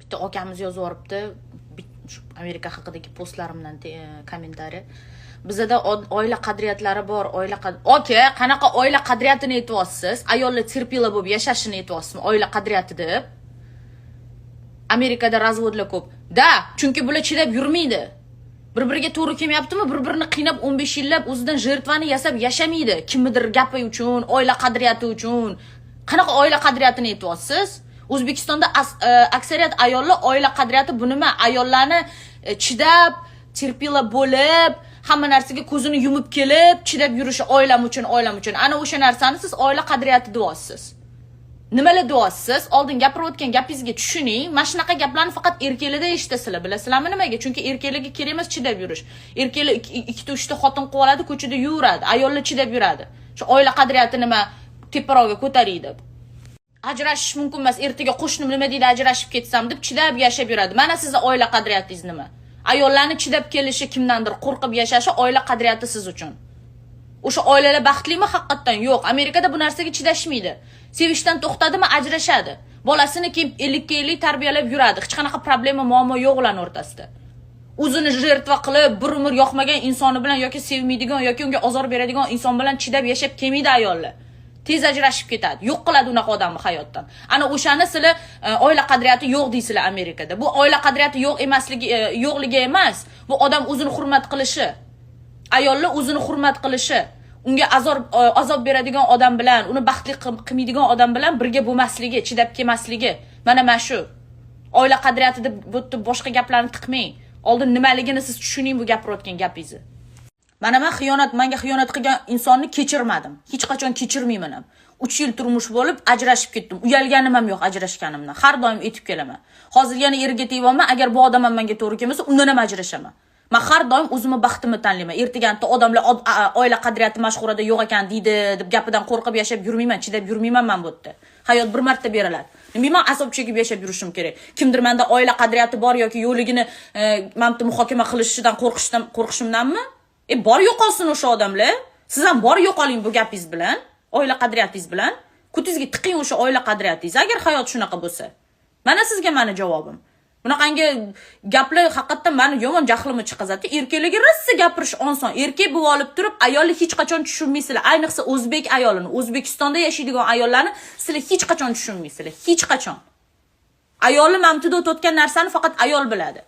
Bitta akamiz yozib yuboribdi shu Amerika haqidagi postlarimdan комментарий: "Bizada oila qadriyatlari bor." Oila aka, qanaqa oila qadriyatini aytyapsiz? Ayollar терпила bo'lib yashashini aytyapsizmi oila qadriyati deb? Amerikada развод lar ko'p da, chunki bular chidab yurmaydi. Bir biriga to'g'ri kelmayaptimi, bir birini qiynab 15 yillab o'zidan жертва ni yasab yashamaydi kimnidir gapi uchun, oila qadriyati uchun. Qanaqa oila qadriyatini aytyapsiz? O'zbekistonda aksariyat ayollar oila qadriyati bu nima, ayollarni chidab, терпила bo'lib, hamma narsaga ko'zini yumib kelib, chidab yurishi oilam uchun, oilam uchun, ana o'sha narsani siz oila qadriyati deyapsiz. Nimalar deyapsiz? Oldin gapirayotgan gapingizga tushuning. Mana shunaqa gaplarni faqat erkaklarda eshitasizlar, bilasizlarmi nimaga? Chunki erkaklarga kerak emas chidab yurish. Erkaklar ikkita, uchta xotin qilib oladi, ko'chada yuradi. Ayollar chidab yuradi shu oila qadriyati nima, teparoqga ko'taring deb. Ajrashish mumkin emas, ertaga qo'shnim nima deydi ajrashib ketsam deb chidab yashab yuradi. Mana sizni oila qadriyatingiz nima? Ayollarni chidab kelishi, kimdandir qo'rqib yashashi oila qadriyati siz uchun. O'sha oilalar baxtlimi haqiqatdan? Yo'q. Amerikada bu narsaga chidashmaydi. Sevishdan to'xtadimi, ajrashadi. Bolasini keyin 50ga 50 tarbiyalab yuradi, hech qanaqa problema, muammo yo'q ularni o'rtasida. O'zini жертва qilib, bir umr yoqmagan insoni bilan yoki sevmaydigan yoki unga ozor beradigan inson bilan chidab yashab kelmaydi ayollar. Tez ajrashib ketadi, yo'q qiladi unaqa odamni hayotdan. Ana o'shani sizlar oila qadriyati yo'q deysizlar Amerikada. Bu oila qadriyati yo'q emasligi, yo'qligi emas, bu odam o'zini hurmat qilishi, ayollar o'zini hurmat qilishi, unga azob beradigan odam bilan, uni baxtli qilmaydigan odam bilan birga bo'lmasligi, chidab kelmasligi. Mana shu oila qadriyati deb bu yerda boshqa gaplarni tiqmang. Oldin nimaligini siz tushuning bu gapirayotgan gapingizni. Mana man xiyonat, manga xiyonat qilgan insonni kechirmadim, hech qachon kechirmayman ham. 3 yil turmush bo'lib, ajrashib ketdim. Uyalganim ham yo'q ajrashganimdan, har doim aytib kelaman. Hozir yana erga tegyapman. Agar bu odam ham menga to'g'ri kelmasa, undan ham ajrashaman. Man har doim o'zimni baxtimni tanlayman. Ertaga anta odamlar oila qadriyati mashhurada yo'q ekan deydi deb gapidan qo'rqib yashab yurmayman, chidab yurmayman man bu yerda. Hayot bir marta beriladi. Nima, man azob chekib yashab yurishim kerak kimdir manda oila qadriyati bor yoki yo'qligini mana bu yerda muhokama qilishidan qo'rqishimdanmi? Bor, yo'qolsin o'sha odamlar. Siz ham bor, yo'qoling bu gapingiz bilan, oila qadriyatingiz bilan. Kutingizga tiqing o'sha oila qadriyatingizni agar hayot shunaqa bo'lsa. Mana sizga mani javobim. Bunaqangi gaplar haqiqatdan mani yomon jahlimni chiqazadi. Erkaklarga rosa gapirish oson. Erkak bo'lib olib turib, ayolni hech qachon tushunmaysizlar. Ayniqsa o'zbek ayolini, O'zbekistonda yashaydigan ayollarni sizlar hech qachon tushunmaysizlar, hech qachon. Ayolni mamtida o'tayotgan narsani faqat ayol biladi.